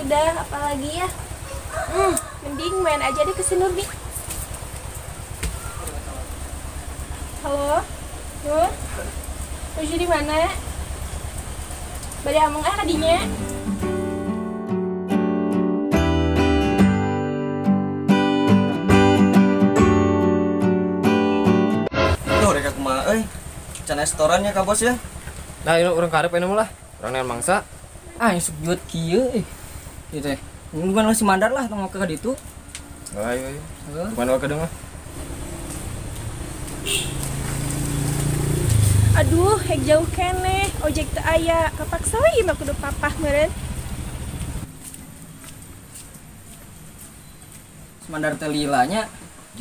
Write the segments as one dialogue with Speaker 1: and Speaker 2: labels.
Speaker 1: Udah, apalagi ya? Mending main aja deh ke si Nurdi. Halo, Nur? Nuju di mana? Bade among ah kadinya.
Speaker 2: Tuh reka kumaha euy? Can restorannya ka bos ya?
Speaker 3: Nah, ini urang karep ini mah lah. Urang nean mangsa.
Speaker 4: Ah, yang subjut kieu euy. Ieu teh. Bukan si mandar lah tong ka ditu.
Speaker 3: Ayo ayo. Bukan ka deung mah.
Speaker 1: Aduh, hek jauh keneh, ojek teu aya, kapaksa we ieu mah kudu papah meureun.
Speaker 4: Semandar teh lila nya.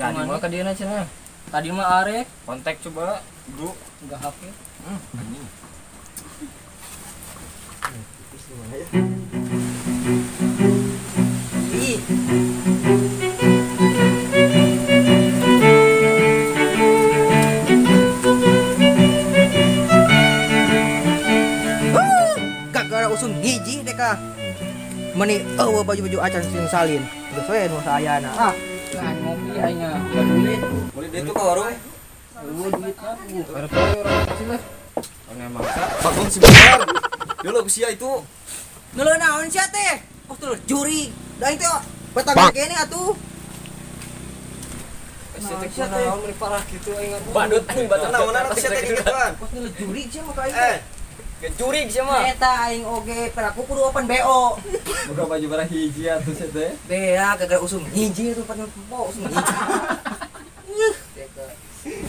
Speaker 3: Jadi mah ka dieu cenah.
Speaker 4: Tadi mah arek
Speaker 3: kontak coba, Bro.
Speaker 4: Enggak HP.
Speaker 3: Anjing.
Speaker 2: Ih. Gara-gara usum hiji deka. Meni eueuh baju-baju acan sing salin. Geus we nu saayana.
Speaker 4: Ah, nah ngopi aing mah duit.
Speaker 2: Meuli duit tuh ka warung.
Speaker 4: Eueuh duitna.
Speaker 3: Karep we urang kasih lah. Urang mangsa.
Speaker 2: Bagong si Benar. Dulu sia itu.
Speaker 5: Ngeuleuh naon sia teh? Oh tuh juri. Da aing teh batang kene atuh.
Speaker 3: Sia teh kunaon meuni parah kitu aing atuh.
Speaker 2: Badut anjing batur naonan atuh sia teh gituan.
Speaker 5: Kos ngeuleuh juri sia mah ka aing teh.
Speaker 4: Jurig sia mah.
Speaker 5: Eta aing oge peraku kudu open BO.
Speaker 3: Boga baju barang hiji atuh sia teh.
Speaker 5: Bea gara-gara usum hiji atuh pan po usum hiji. Yuh.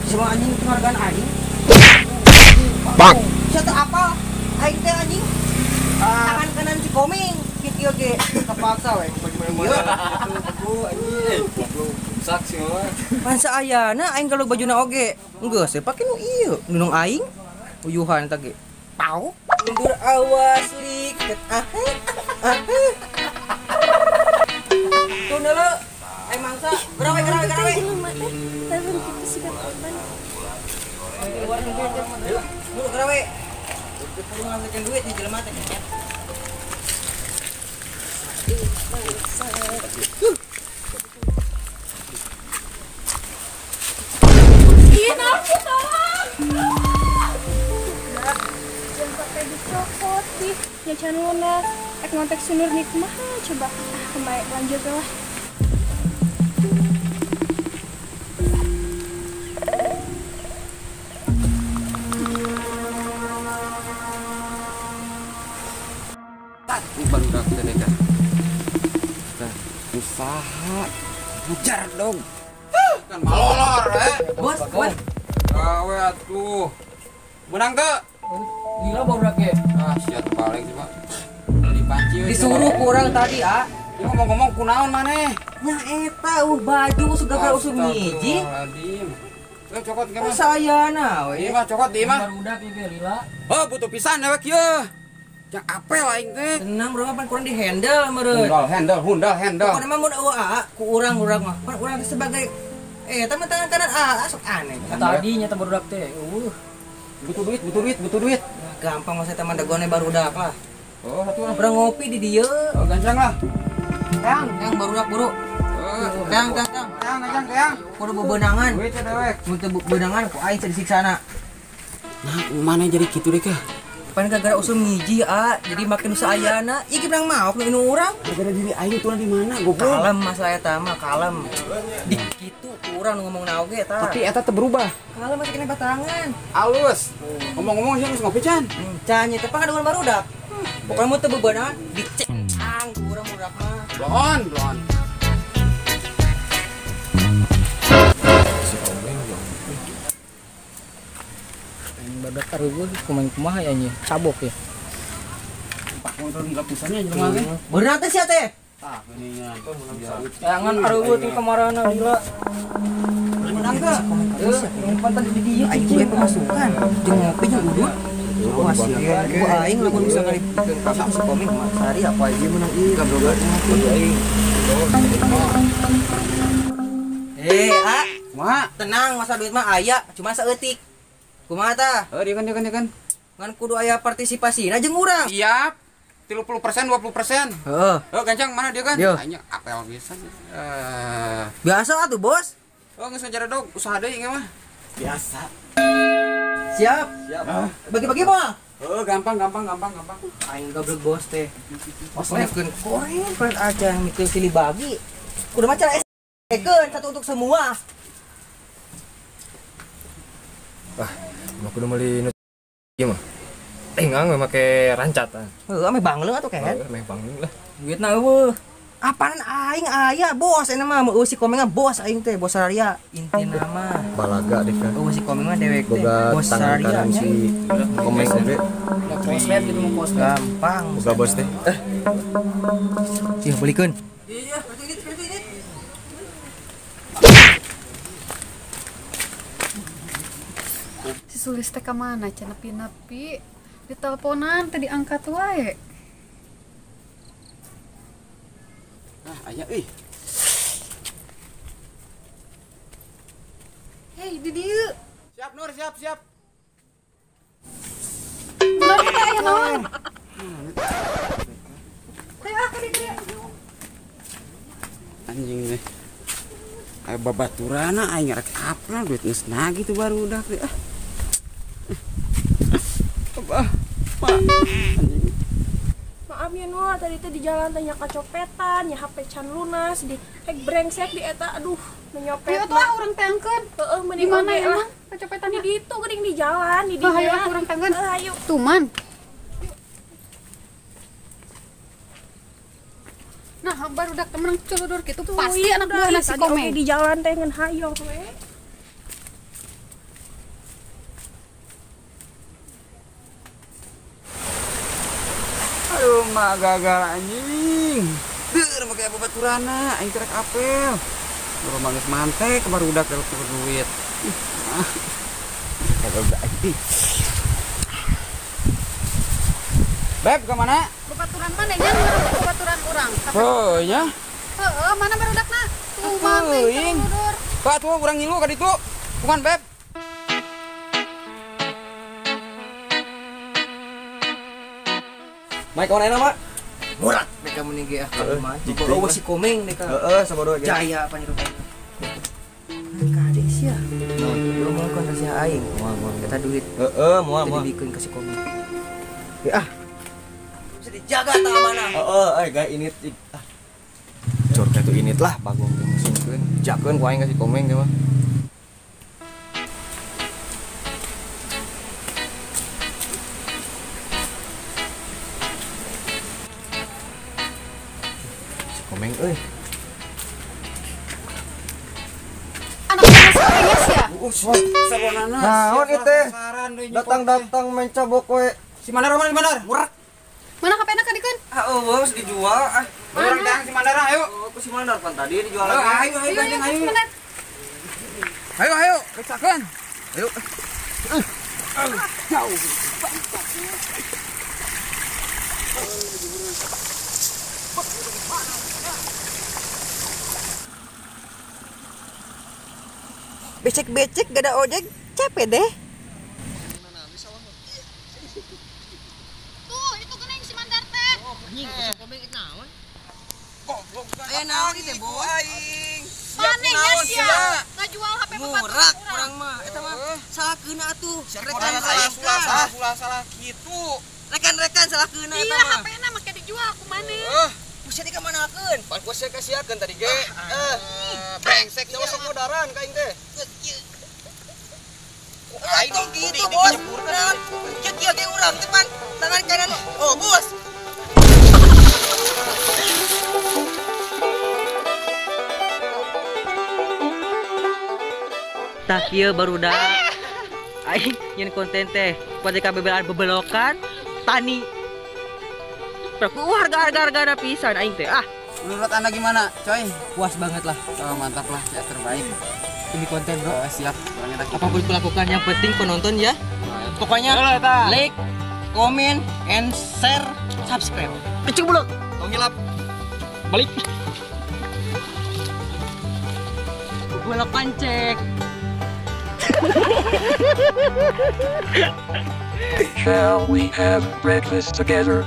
Speaker 5: Semua anjing penghargaan aing.
Speaker 3: Bang.
Speaker 5: Sia teh apal aing teh anjing. Tangan kanan si Koming kieu oge kepaksa we.
Speaker 3: Iya atuh anjing. Rusak sih mah.
Speaker 5: Pan saayana aing kalau bajuna oge. Geus we pake nu ieu, nunung aing. Uyuhan eta ge. Pau. Mundur awas liket ah. Ah. Tuh neuleuh. Aing mangsa. Gerawe gerawe gerawe.
Speaker 1: Telepon kitu siga korban.
Speaker 5: Mundur gerawe. Kudu ngasekeun duit di jelema teh.
Speaker 1: Ih, aku tolong. Jangan pakai dicokot sih. Ya can lunas. Ek ngontek si Nurni kumaha coba. Ah, kembali lanjut lah.
Speaker 3: Barudak teh deka. Tah, usaha ngejar dong. Kan malolor eh.
Speaker 5: Bos, bos.
Speaker 3: Gawe atuh. Menang teu?
Speaker 4: Gila barudak ge.
Speaker 3: Ah, sia teu balik sih, Pak. Dipanci we.
Speaker 5: Disuruh kurang tadi, ah.
Speaker 3: Ieu ngomong-ngomong kunaon maneh?
Speaker 5: Nya eta baju segala usum hiji.
Speaker 3: Eh, cokot ge mah.
Speaker 5: Sayana we.
Speaker 3: Ieu mah cokot di mah.
Speaker 4: Barudak ge lila.
Speaker 3: Oh, butuh pisan dewek ieu. Jang apel aing teh.
Speaker 5: Tenang bro, pan kurang di handle meureun.
Speaker 3: Handle, handle, handle.
Speaker 5: Pokona mah mun eueuh aa ku urang-urang mah. Pan urang sebagai eta mah tangan kanan aa sok aneh.
Speaker 4: Tadi nya teh barudak teh. Eueuh.
Speaker 3: Butuh duit, butuh duit, butuh duit.
Speaker 5: Nah, gampang mah saya dagone barudak lah.
Speaker 3: Oh, satu lah.
Speaker 5: Urang ngopi di dieu.
Speaker 3: Oh, gancang lah. Kang,
Speaker 5: kang barudak buru. Kang, kang, kang.
Speaker 3: Kang, kang, kang.
Speaker 5: Kudu bebenangan.
Speaker 3: Duit teh dewek.
Speaker 5: Mun teu bebenangan ku aing disiksana.
Speaker 3: Nah, mana jadi kitu deh kah?
Speaker 5: Pan gara-gara usum ngiji ah, jadi makin saayana. Ieu ge menang maok nu urang.
Speaker 3: Gara-gara diri aing tuh di mana goblok.
Speaker 5: Kalem masalah eta mah, kalem. Di kitu ku urang nu ngomong na oge eta.
Speaker 3: Tapi eta teu berubah.
Speaker 5: Kalem masih kena batangan.
Speaker 3: Alus. Ngomong-ngomong sih geus ngopi can.
Speaker 5: Can nya teh pangaduan barudak. Pokoknya mun teu bebenangan dicengcang ku urang budak mah.
Speaker 3: Bloon, bloon.
Speaker 4: Si Komeng yo. Badak areueuh kumaha kumaha ya nya cabok ya.
Speaker 3: Pak motor lila pisannya jelema teh.
Speaker 5: Beunang teh sia teh.
Speaker 3: Tah geuningan.
Speaker 4: Jangan areueuh ting kamarana lila.
Speaker 5: Beunang teh. Heuh, umpan tadi di dieu aing we pemasukan. Jeung ngopi jeung udut. Awas ya. Ku aing lamun misalkan dipikeun ka si Komeng mah sehari apa aja meunang ieu gabrogan ngopi aing. Eh, ah,
Speaker 3: kumaha?
Speaker 5: Tenang, masa duit mah aya, cuma saeutik. Kumaha tah?
Speaker 3: Heuh, dia kan, dia kan, dia kan.
Speaker 5: Ngan kudu aya partisipasina jeung urang.
Speaker 3: Siap. 30%, 20%.
Speaker 2: Heeh.
Speaker 3: Oh, gancang mana dia kan? Aing apel bisa.
Speaker 2: Biasa atuh, Bos.
Speaker 3: Oh, geus ngajaredog usaha deui ieu mah. Biasa.
Speaker 2: Siap. Siap. Bagi-bagi mah.
Speaker 3: Oh, gampang.
Speaker 2: Aing goblok bos teh. Oslekeun koren pren aja mikir silih bagi. Udah maca ekeun satu untuk semua.
Speaker 6: Wah, mah kudu meuli nu ieu mah. Engang make rancatan.
Speaker 2: Heeh, ame bangleung atuh kehen.
Speaker 6: Meh bangleung lah.
Speaker 4: Duitna eueuh.
Speaker 2: Apaan aing aya bos eta mah eueuh si komeng bos aing teh bos Sararia. Intina mah
Speaker 6: balaga deh kan.
Speaker 2: Eueuh si komeng mah dewek teh bos Sararia
Speaker 6: si komeng oge.
Speaker 4: Koslet gitu mau koslet.
Speaker 2: Gampang.
Speaker 6: Boga bos teh.
Speaker 2: Ieu belikeun. Iya, ini.
Speaker 7: Si Sulis teh ka mana cenah nepi-nepi diteleponan teh diangkat wae.
Speaker 3: Ah, aya euy.
Speaker 7: Hei, di dieu.
Speaker 3: Siap Nur, siap.
Speaker 7: Nur kita aya naon? Ayo ah ka dieu.
Speaker 3: Anjing deh. Ayo babaturana aing rek apna duit geus nagih tuh baru udah teh. Ah. Pak. Anjing.
Speaker 1: Maaf ya Nur, tadi teh di jalan tanya kacopetan, ya HP can lunas di hek brengsek di eta aduh nyopet.
Speaker 7: Ayo tuh ah urang teangkeun.
Speaker 1: Heeh, mending
Speaker 7: di mana
Speaker 1: lah.
Speaker 7: Kacopetan
Speaker 1: di ditu geuning di jalan di dieu.
Speaker 7: Ayo ah urang teangkeun.
Speaker 1: Ayo.
Speaker 7: Tuman. Nah, barudak temen culudur kitu pasti anak buah nasi komeng.
Speaker 1: Di jalan teh ngan hayo we.
Speaker 3: Aduh, mak gagal anjing. Deur make babaturana aing trek apel. Baru mangis mantek barudak dapat duit. Gagal udah aing. Beb, ke mana?
Speaker 7: Babaturan mana nya ngarep babaturan urang.
Speaker 3: Oh, nya.
Speaker 7: Heeh, mana barudakna? Tuh mantek culudur.
Speaker 3: Pak, tuh urang ngilu ka ditu. Kuman, Beb?
Speaker 5: Mike mana enak, Mak?
Speaker 2: Murah mereka mending ge ah mah. Eueuh si komeng mereka.
Speaker 5: Heeh, sabodo ge.
Speaker 2: Jaya panyerupan. Kade sia. Ngomongkeun ka sia aing.
Speaker 5: Moal.
Speaker 2: Eta duit.
Speaker 5: Heeh, moal.
Speaker 2: Dibikeun ka si komeng. Ya ah. Bisa dijaga ta mana.
Speaker 5: Heeh, euy gae init. Ah.
Speaker 6: Cor ka tuh init lah bagong musingkeun. Jakeun ku aing ka si komeng teh mah. Komeng euy.
Speaker 7: Anak buah komengnya sia.
Speaker 3: Sabonana.
Speaker 5: Naon ieu teh? Datang-datang main cabok we.
Speaker 3: Si Mandar mana si Mandar?
Speaker 2: Murah.
Speaker 7: Mana HP-na ka dikeun?
Speaker 5: Ah, eueuh geus dijual ah.
Speaker 3: Urang daang si Mandar ayo.
Speaker 5: Oh, ku si Mandar pan tadi dijual lagi.
Speaker 3: Ayo ayo ayo. Ayo ayo, periksakeun.
Speaker 5: Ayo.
Speaker 3: Jauh.
Speaker 2: Becek-becek gak ada ojek, capek deh.
Speaker 7: Tuh, itu geuning si Mandar teh.
Speaker 2: Anjing, si komeng naon? Goblok. Aya naon ieu teh, bos?
Speaker 5: Aing.
Speaker 7: Maneh nya sia. Ngajual HP
Speaker 2: murah urang mah. Eta mah salah keuna atuh. Rekan
Speaker 3: salah kitu.
Speaker 2: Rekan-rekan salah keuna eta
Speaker 7: Iya,
Speaker 2: mah.
Speaker 7: HP-na make dijual ku maneh.
Speaker 2: Ku sia dikamanakeun?
Speaker 5: Pan ku sia kasiakeun tadi ge.
Speaker 3: Brengsek
Speaker 5: sia sok modaran ka aing teh.
Speaker 2: Aing gitu, bos. Naon? Kieu kieu ge urang teh pan tangan kanan. Oh, bos. Tah kieu barudak. Aing nyen konten teh pada bebelaan bebelokan tani. Berapa harga-harga pisan aing teh ah.
Speaker 3: Menurut Anda gimana, coy?
Speaker 2: Puas banget lah.
Speaker 3: Oh, mantap lah, ya terbaik.
Speaker 2: Ini konten, bro.
Speaker 3: Siap.
Speaker 2: Apapun kulakukan yang penting penonton ya. Pokoknya like, comment, and share, subscribe. Kecil bulog.
Speaker 3: Tong hilap.
Speaker 4: Balik. Bulog pancek.
Speaker 8: Shall we have breakfast together?